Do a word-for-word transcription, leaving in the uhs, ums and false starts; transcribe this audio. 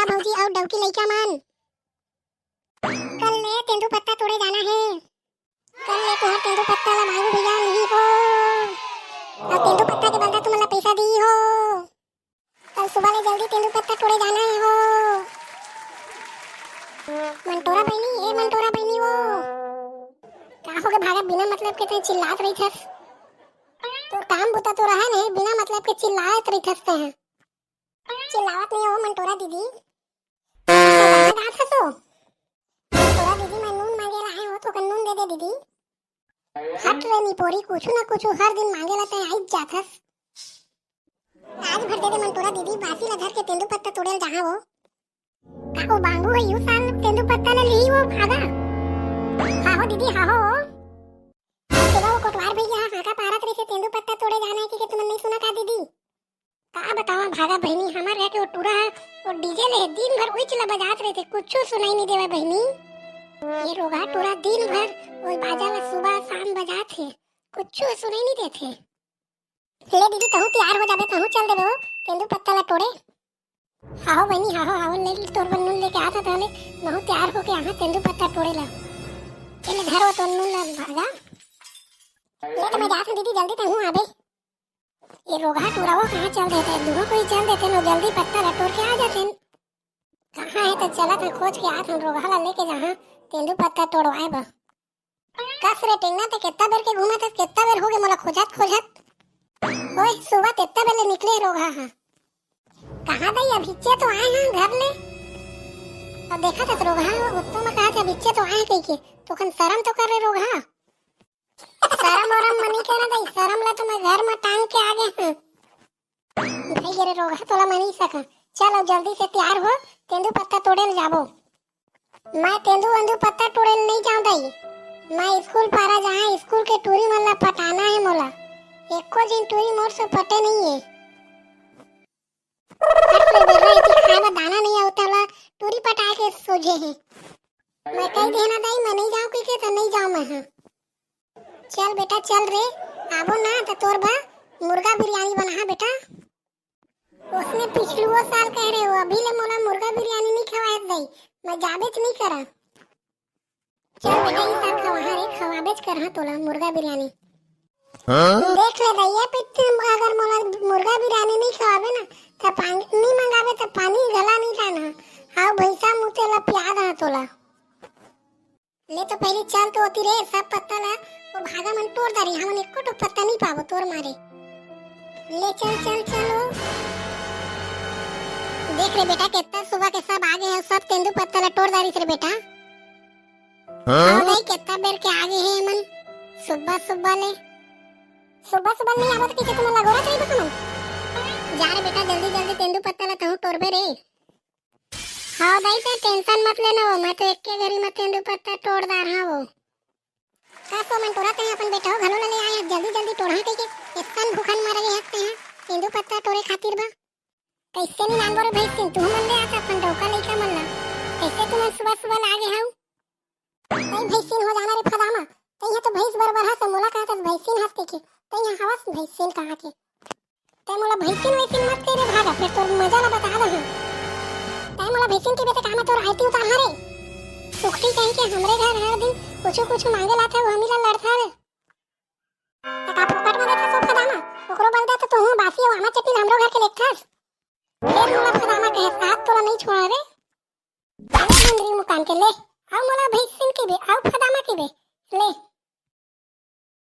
भौजी अउ डौकी लइका मन, कल ले तेंदू पत्ता तोड़े जाना हे। कल ले तुंहर तेंदू पत्ता ला मांगू भैया लिही हो। अउ तेंदू पत्ता के बदला तुमन ला पइसा दिही हो। कल सुबह ले जल्दी तेंदू पत्ता तोड़े जाना हे हो। मंटोरा बहिनी, ए मंटोरा बहिनी वो। का होगे भागा, बिना मतलब के तैं चिल्लात रहिथस? तोर काम बुता तो रहय नहीं, बिना मतलब के चिल्लात रहिथस तैं। चिल्लावत नहीं हो मंटोरा दीदी। तो गाना गात हस ओ? मंटोरा दीदी, मैं नून मांगे ला आए हो, तो नून दे दे दीदी। हट रे निपोरी, कुछु ना कुछु हर दिन मांगे ला तैं आइच जाथस। आज भर दे दे मंटोरा दीदी, बासी ला धर के तेंदू पत्ता तोड़े ल जाहा वो। का वो बांगू है यू साल तेंदू पत्ता ले लिही वो भागा? हाँ हो दीदी, हाँ हो। सुबह वो कोटवार भैया हा हाका पारत रहिसे तेंदू पत्ता तोड़े जाना है कि, कि तुमन नहीं सुना का दीदी? का बतावा भागा बहिनी, हमार घर के वो टूरा है, वो डीजे ले दिन भर उइच ला बजात रहिथे, कुछु सुनाई नहीं देवे बहिनी। ये रोगहा टूरा दिन भर वो बाजा ला सुबह शाम बजात हे, कुछु सुनाई नहीं देथे। ले दीदी, तहूँ तैयार हो जाबे, तहूँ चल देबे वो तेंदू पत्ता ला टोड़े। हाहो बहिनी, हाहो, हाहो, ले ले तोर बर नून लेके आत हँव, तहले महूँ तैयार होके आहा तेंदू पत्ता टोड़े ला। ले धर वो तोर नून ला भागा। ले तो मैं जात हँव दीदी, जल्दी तहूँ आबे। ये रोगहा टूरा वो कहाँ चल देथे, दुनों कोई चल देथे न, जल्दी पत्ता ला टोड़ के आ जाथे। कहाँ है तो चलत हँव, खोज के आत हँव, रोगहा ला लेके जाहा तेंदू पत्ता टोड़वाए बर। कस रे टेंगना, ते केत्ता बेर के घूमत हस, केत्ता बेर होगे मोला खोजत खोजत। ओए, सुबह तेत्ता बेर ले निकले रोगहा हा। कहाँ दई, अभिच्चे तो आए हैं घर ले। अब देखत हस रोगहा, उत्तम कहत हे अभिच्चे तो आए हैं कहिके, तोकन शरम तो कर रे रोगहा। शरम वरम मनी के ना दई, शरम ला तो मैं घर में टांग के आ गए हँव। भाई गे रे रोगहा, तोला मैं नहीं सका। चल अब जल्दी से तैयार हो, तेंदू पत्ता तोड़े ल जाबो। मैं तेंदू वेंदू पत्ता टोड़े ल नहीं जाऊँ दई। मैं स्कूल पारा जाहाँ, स्कूल के टूरी मन ला पटाना है मोला। एको झिन टूरी मोर से पटे नहीं है। हट रे बेर्रा, एती खाए बर दाना नहीं आवत ला, टूरी पटाए के सोझे है। मैं कही देना दई, मैं नहीं जाऊँ कहिके तो नहीं जाऊँ मैं, हाँ। चल बेटा, चल रे, आबो ना त तोर बर मुर्गा बिरयानी बनाहा बेटा। उसने पिछलुओ साल कहे रहे हो, अभी ले मोला मुर्गा बिरयानी नहीं खवाए दई, मैं जाबेच नहीं करा। चल बेटा, ई साल खवाहा रे, खवाबेच करहा तोला मुर्गा बिरयानी। हाँ? देख ले दई, ये पिच अगर मोला मुर्गा बिरयानी नहीं खवाबे ना, त पानी नहीं मंगाबे, त पानी घला नहीं लाना। हाव भैंसा मुते ला पिया दहा तोला। ले तो पहले चल तो ओती रे, सब पत्ता ला वो भागा मन टोर डारी, हमन एको ठो पत्ता नहीं पाबो तोर मारे। ले चल, चल, चल ओ। देख रे बेटा, केत्ता सुबह के सब आगे है, सब तेंदू पत्ता ला टोर डारिस रे बेटा। हाँ? हाँ भाई, केत्ता बेर के आगे है मन, सुबह सुबह ले। सुबह सुबह नहीं आबो तो किसे तुम्हें लगोरा चाहिए तो हमन। जा रे बेटा, जल्दी जल्दी तेंदू पत्ता ला तहूँ टोरबे रे। हाँ दाई, ते tension मत लेना वो, मैं तो एक्के घरी में तेंदू पत्ता टोर डारहा वो। का सो मन टोरा, ते अपन बेटा हो घलो ला ले आए, जल्दी जल्दी टोरहा कहिके, एसन भूखन मर गए हस ते हैं, तेंदू पत्ता टोरे खातिर बा। कैसे नहीं नानबो रे भैंसिन, तू मन ले आता अपन डौका लइका मन ला, कैसे तुमन सुबह सुबह लागे हव? तई भैंसिन हो जाना रे फदामा, तई है तो भैंस बरोबर हस, मोला कहत हस भैंसिन हस कहिके, तई है हवस भैंसिन कहा के। तै मोला भैंसिन वैसिन मत कह रे भागा, फिर तोर मजा ला बता दहूं। तै मोला भैंसिन के बेटे काम तोर आरती उतारहा रे। सुखटी कहीं के हमरे घर हर दिन कुछु कुछु मांगे लाथे, वो हमी ला लड़था रे। त का फोकट में देथा सो फदामा? ओकरो बलदा तो तू बासी अउ आमा चटिल हमरो घर के लेखथस। फिर मोला फदामा कहे, साथ तोला नहीं छोड़ा रे। अरे मुंदरी मुकान के ले, आओ मोला भैंसिन की बे, आओ फदामा की बे, ले,